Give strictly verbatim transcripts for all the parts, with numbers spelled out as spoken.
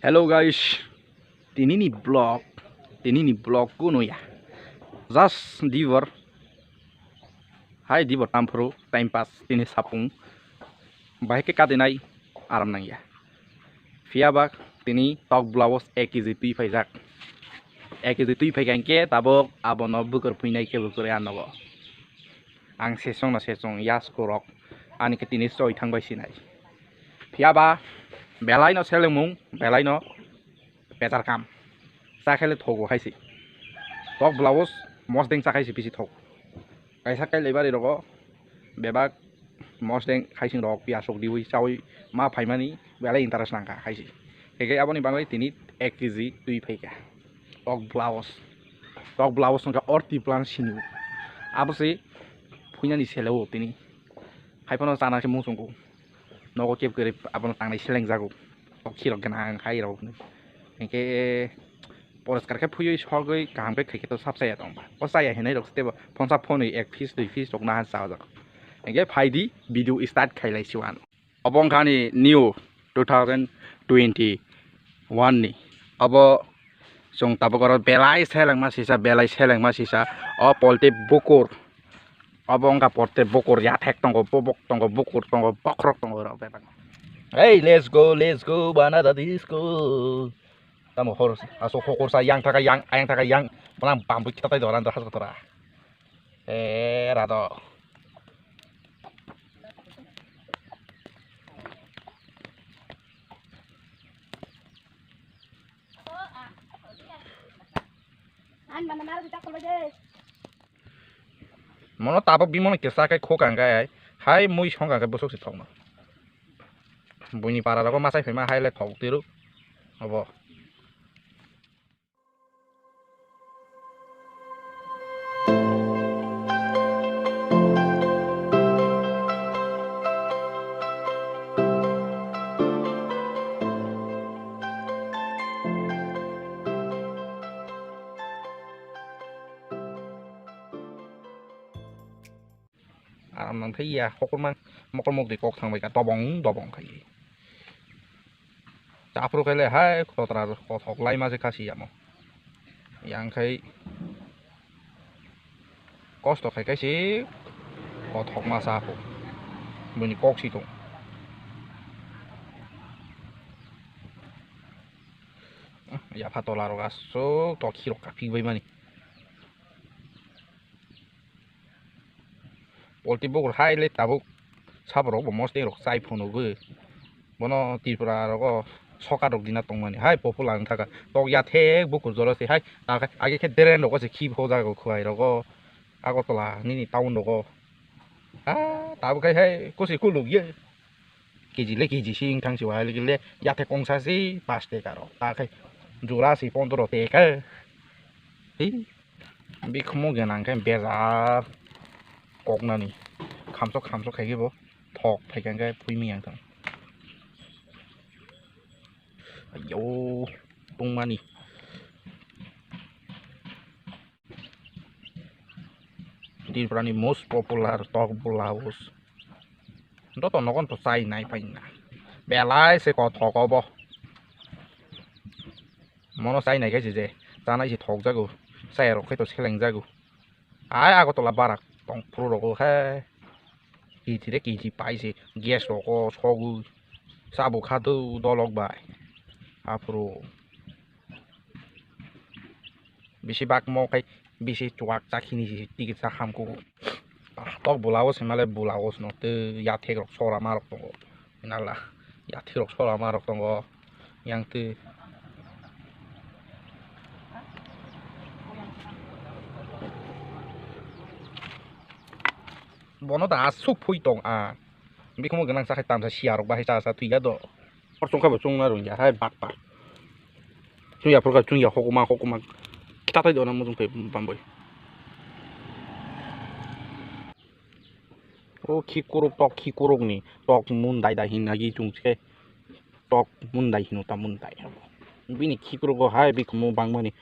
Hello guys, tini ni vlog, tini ni vlog kuno ya. Just dibor, hai dibor tamphuru time pass tini sapung. Bahai khe kadinai aram nangya. Phiya ba tini tok blouse ek kg twi phaijak. Ek kg twi phaikha hinkhe tabuk abono bukur phuinai khe bukur ya nogo. Ang sesong no sesong yasku rok ani khe tini soi thang bai sinai. Phiya ba belai no selengmung, belai no bejar kam. Cha khe le thogo hai se. Tok blouse mosdeng cha khai se bisi thok. Kaisa kailai bari rogo bebak mosdeng khaising rok piyasok diwi chawi ma phaimani belai interest nangkha hai se. Hingke aboni bagwi tini ek kg twi phaikha. Tok blouse. Tok blouse wngkha orti plan sini. Abo se phuinani sele o tini. Hai phano chana khe muchungo. Nogo kep kwrwi abono tangnai selengjago. Tok khirok gwnang hai rok. Hingke poriskar khe phuywi sogwi kaham khe khaikhe to sap chaya tongba. O chaya hinai rok tebo phonsa phonwi ek piece dui piece rok nahan chajak. Hingke phaidi video start khailai siwan. Obo wngkha ani new two thousand twenty one ni. Obo chwng tabuk oro belai selengma sisa, belai selengma sisa. O polti bukur. Obo wngkha polti bukur yathek tongo, bobok tongo, bukur tongo, bokhorok tongo oro bebak. Hey, let's go, let's go, banana disco. Tamo hor, aso hokorsa yang thaka yang, ayang thaka yang, pwnang bambwi khita tai doran do hasok tora. Eh, rado. Mono tabuk bimoni kisa khe khok ang khe hai mui song ang khe bwswk se thokno. Buini para rogo machai phaima hai le thok tiro obo. Aram nang thai ya, hokur mang mokol mok de kok thang bai ka dobong dobong khai. Chapro khai le hai kotra kothok lai ma se kasi yamo. Yang khai kosto khai khai se kothok ma sa ko. Bini kok si tong. Ya pha tola rok asuk tok khirok ka phi bai mani. Polti bukur hai le tabuk saborok bo mosdeng rok chai phunugwi. Bono Tripura rogo sokar rok dina tongmani hai popular wngkha kha. Tok ya thek bukur jora se hai age khe deren rogo se khi pho jago khwai rogo Agartala nini town rogo. Ha tabuk khai hai kusi kuluk ye. Keji le keji si wngthang si wahai le yathek kongsa si pash teka rok ta khai jora si pondro teka. Hi. Bikhumo gwnang khe bejar koknani khamsok khamsok khai khe bo thok phai khe phuimi yang thang. Ayo tongmani Tripura ni most popular tok blouse joto nogon to chai nai phai na belai se kothok obo. Mono chai nai khe se je chanai se thok jago, chai rok khe to seleng jago. Ai Agartala barak tong phuru rogo khe kiti re kiti pai se gas rogo sogwi sabo kha do dolok bai aphuru bisi bak mo khai bisi chuak chakhini se ticket sa hamkuk. Tok bula o se male bula o se no tei yathek rok sora ma rok tongo. Nala yathek rok sora ma rok tongo yang tei. Bono da asuk phui tong a. Bikhumo gwnang sa khai tamsa siya rok bahai cha cha thwi ya do. Hor chwngkha bo chwngna rwngya hai bak bak. Chwngya phurkha chwngya hokuma hokuma. Kita tai dona mujung phai bamboi. O khikuruk tok khikuruk ni tok mundai dai hinna gi chwng se tok mundai hino ta mundai. Bini khikurugo hai bikhumu bangmani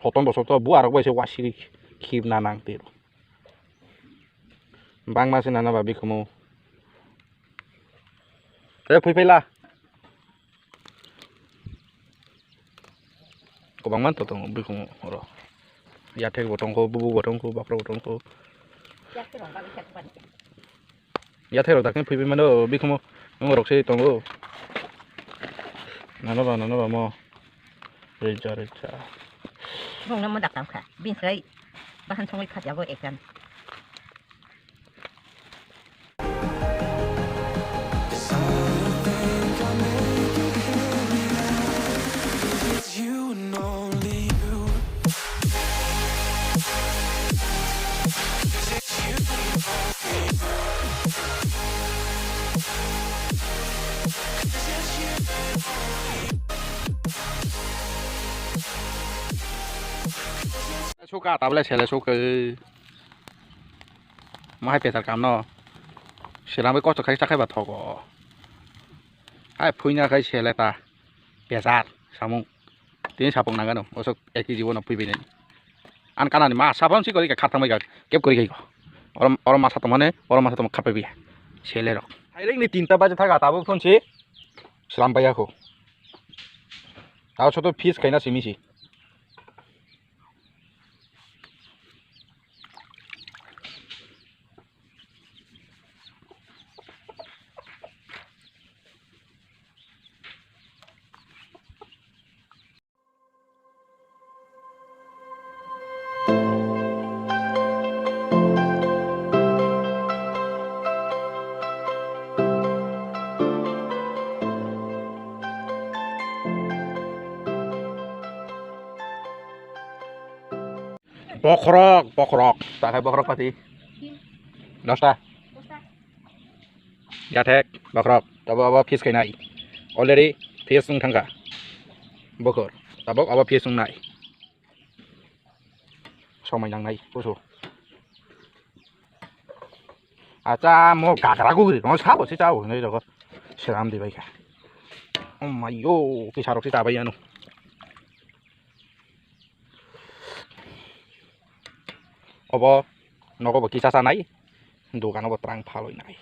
soton bo soton bu arok bai se wasiri khibna nang tiro. Bangma se nana ba bikhumu. Re phui phaila. Bangma to tongo bikhumu oro. Yathek bo tongkho, bubuk bo tongkho, bakrok bo tongkho. Yathek rok dakhe phaibai mano bikhumu norok se tongo. Nano ba, nano ba mo. Recha, recha. Bongno mo daktam kha. Bin sai bahan songwi kha jago ekran. Suka tabole sele suka. Mahai petar kamno. Silamwi kosto khai chakhai ba thogo. Hai phuina khai sele ta. Petar samung. Tini sapung nangano. Osok eki jibono phuibi nai. An kanani ma sapung si kori ka khathang bai ka kep kori kai ko. Orom orom masa tomane orom masa tomane khapai bi. Sele rok. Hai ring ni tinta baje thaga tabuk thon si. Silam bai ako. Tao soto fees khaina simi si. Bokhorok, bokhorok. Takhai bokhorok pati. Dosta. Yathek, bokhorok. Tabuk abo fees khainai. Already fees wng thangkha. Bokhor. Tabuk abo fees wngnai. Somai nangnai, kusu. Acha, mo gagra gugri, no sabo se chao, hinwi rogo. Seram di bai kha. Oh my yo, kisa rok se chabai ano. Obo nogo bo kisa chanai, dogano bo twrang phalwi nai.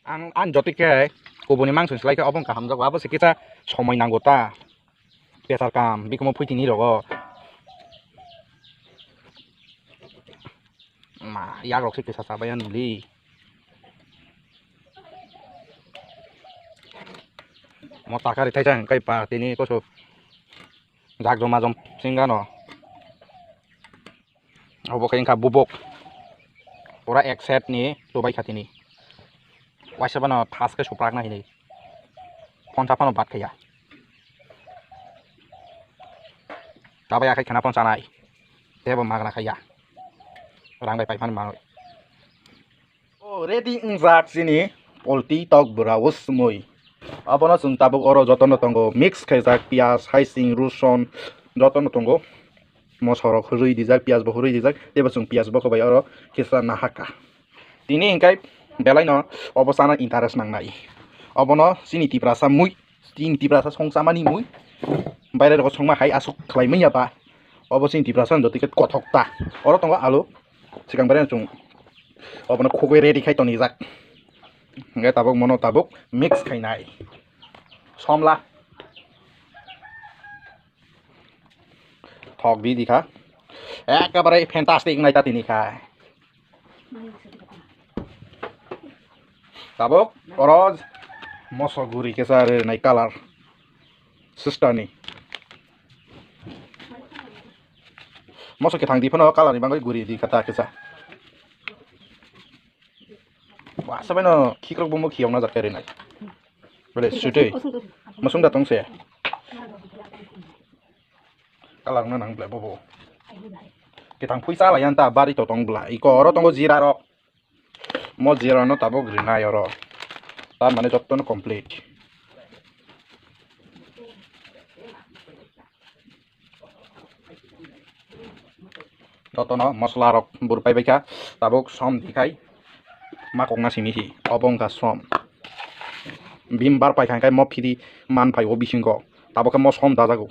Ang, ang jotoi khe kubuni mangsong slai khe obo wngkha hamjakgo, abo se kisa somoi nango ta. Petar kam, bikhumo phuitini rogo. Ma, yak rok se kisa chabai ani li. Mo tarkari thaisa hwnkhai pa tini koso jak joma jom singano. Obo khe wngkha bubuk. Pura ek set ni lubai kha tini. Waisa phano thas khe suprak na hinwi. Phonsa phano bat khaiya. Tabai akhai khana phone chanai. Tebo magna khaiya. Rang bai pai phano manwi. O ready wngjak chini polti tok bwra o swmwi. Abono chwng tabuk oro jotono tongo mix khaijak piyaj, haising, ruson jotono tongo. Mosorok hurwi dijak, piyaj bo hurwi dijak, teibo chwng piyaj bokho bai oro kisa nahaka. Tini hwnkhe belaino obo chana interest nangnai. Obono chini Tiprasa mui, chini Tiprasa songchamani mui, baire rogo songma hai aswk khlai manya ba. Obo chini Tiprasa jotoi khe kothok ta. Oro tongo alu, swkang baire chwng obono khugwi ready khai tonijak. Hwnkhe tabuk mono tabuk mix khainai. Somla. Thok di dikha. Ekabare fantastic nai ta tini kha. Tabuk oro moso guri kesa rinai colour. Sister ni. Moso kethang di phano colour ni bagwi guri di kata kesa. Wa sabai no khikrok bumbo khiyok na jak rinai. Bole sutwi. Mosong da tong se. Kalang na nang ble bobo. Kitang pui chala yan ta bari to tong bla. Iko oro tongo jira rok. Mo jira no tabuk rinai oro. Tar mane jotto no complete. Jotono mosola rok bur pai baikha, tabuk som di khai makokna simi si, obo wngkha som. Bini bar paikha hwnkhe mo phiri man phai o bisingo, tabuk khe mo som dajago.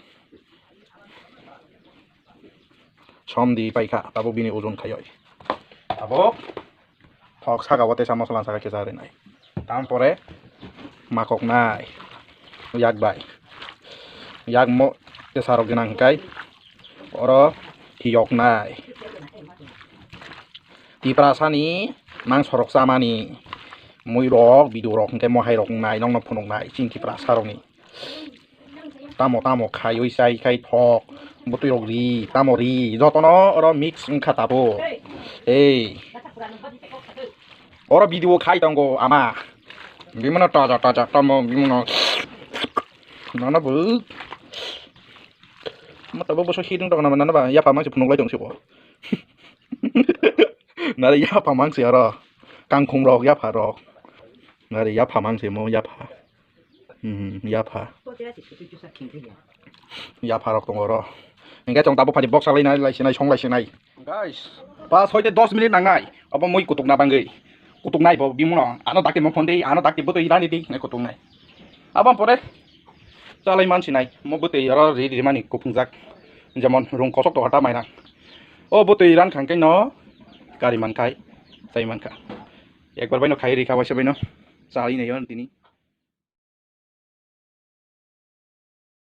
Som di paikha, tabuk bini ojon khaioi. Tabuk. Thok saka o teisa mosola saka kisa rinai. Tam pore makoknai yak bai. Yakmo tesarok gwnang hwnkhe oro thiyoknai. Tiprasani mangsorok chamani muirok, bidurok hwnkhe mohairok wngnai, nokno phunuknai chini Tiprasarokni. Tamo tamo khaiwi chai khai thok, bwtwirok ri, tamo ri, jotono oro mix wngkha tabuk. Ei. Oro video khai tongo ama. Bimano taja taja tamo bimano. Nana bu. Mata bo boso hidung tong nama nana ba yapha mangsi phunuk lai tong sibo. Nare yapha mangsi oro. Kangkhung rok yapha rok. Nare yapha mangsi mo yapha. Hmm, yapha. Yapha rok tongo oro. Hingke chwng tabuk phani box salai nai lai sinai song lai sinai. Guys, pas hoite dos minute nangnai. Abo mui kutuk na bangwi. Kutuk nai bo bimuno. Ano dakti mo phone dei, ano dakti bwtwi rani dei, nai kutuk nai. Abang pore chalai man sinai. Mo bwtwi oro ri ri mani kuphungjak. Jemon rung kosok to hata mairang. O bwtwi ran khangke no kari mankai, chai mankha. Ekbar baino khai ri kha waisa baino. Chalai nai yon tini.